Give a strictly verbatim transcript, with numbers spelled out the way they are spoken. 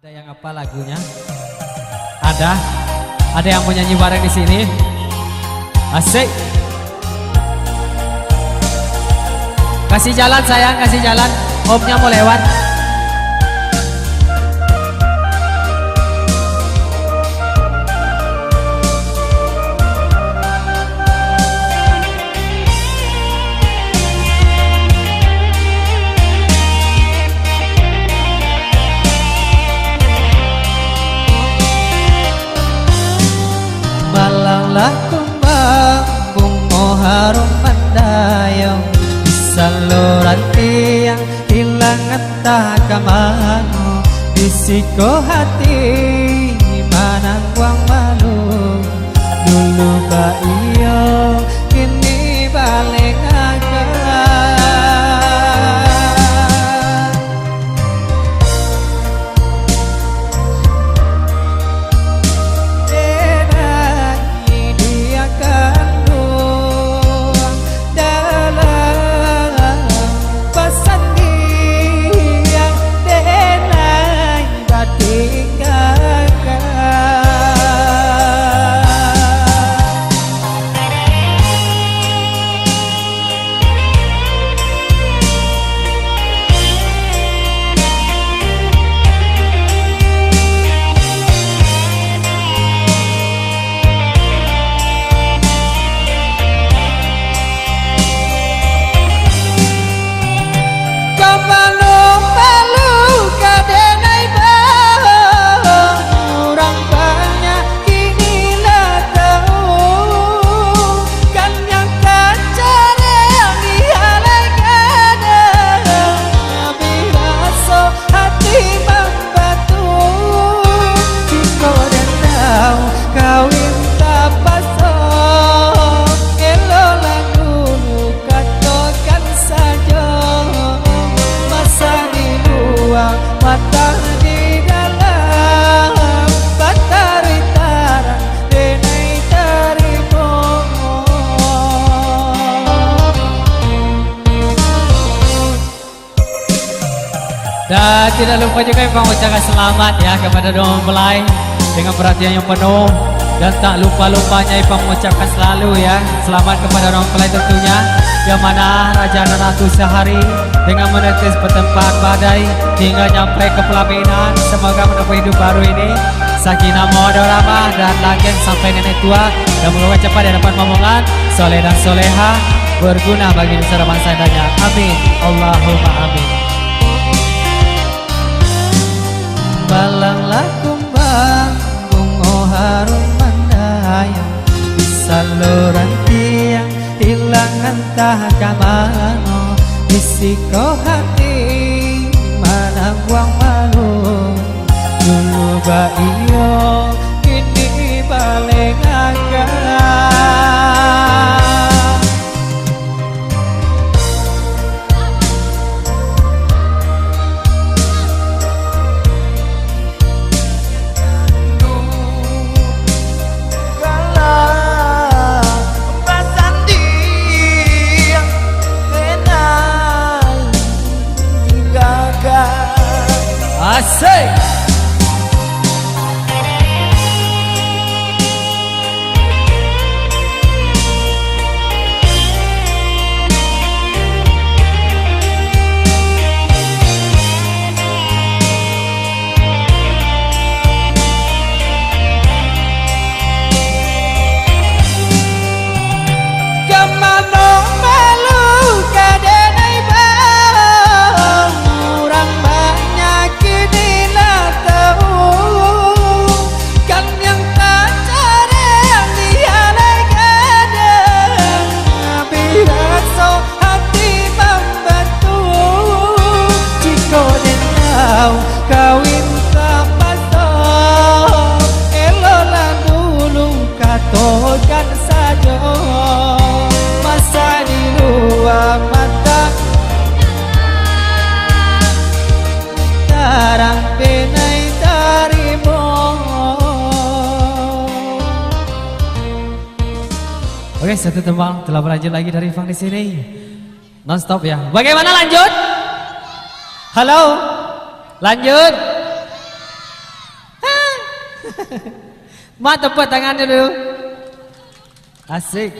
Ada yang apa lagunya? Ada? Ada yang mau nyanyi bareng di sini? Asik. Kasih jalan sayang, kasih jalan. Omnya mau lewat. Malang lah kumbang, bungo harum mandayung, di saluran tiang ilang antah ka mano, di siko hati manangguang malu. Dulu baiyo, kini balengakan. Denai diakan ruang dalam pasandian, denai batinggakan. Kapalo palu ka denai ba, urang banyak kini lah tau, kan yang tacarang di alai gadang, biraso hati mambatu. Jikok den tau kawin tapaso, eloklah dulu katokan sajo. Masa di lua, matang di dalam, batari tarang denai tarimo. Dan tidak lupa juga kami pangucapkan selamat ya kepada dua mempelai dengan perhatian yang penuh. Dan tak lupa-lupanya kami pangucapkan selalu ya, selamat kepada dua mempelai tentunya, yang mana Raja dan Ratu sahari dengan menetes bertempat badai hingga nyampai ke pelaminan. Semoga menempuh hidup baru ini sakinah mawaddah warahmah dan langgeng sampai nenek tua, dan moga cepat dihadapan momongan, soleh dan soleha, berguna bagi nusa dan bangsa yang banyak. Amin. Allahumma amin. Malang lah kumbang, bungo harum mandayung, di saluran tiang ilang antah ka mano, di siko hati manangguang malu. Dulu baiyo, kini balengakan. Asik. Ka mano malu ka denai ba, urang banyak kini lah tau, kan yang tacarang di alai gadang, biraso hati mambatu. Jikok den tau kawin tapaso, eloklah dulu katokan sajo. Masa di lua, matang tarang denai tarimo. Oke, satu tembang telah berlanjut lagi dari Fang di sini. Non stop ya. Bagaimana, lanjut? Halo? Lanjut? Mak, tepuk tangan dulu. Asik.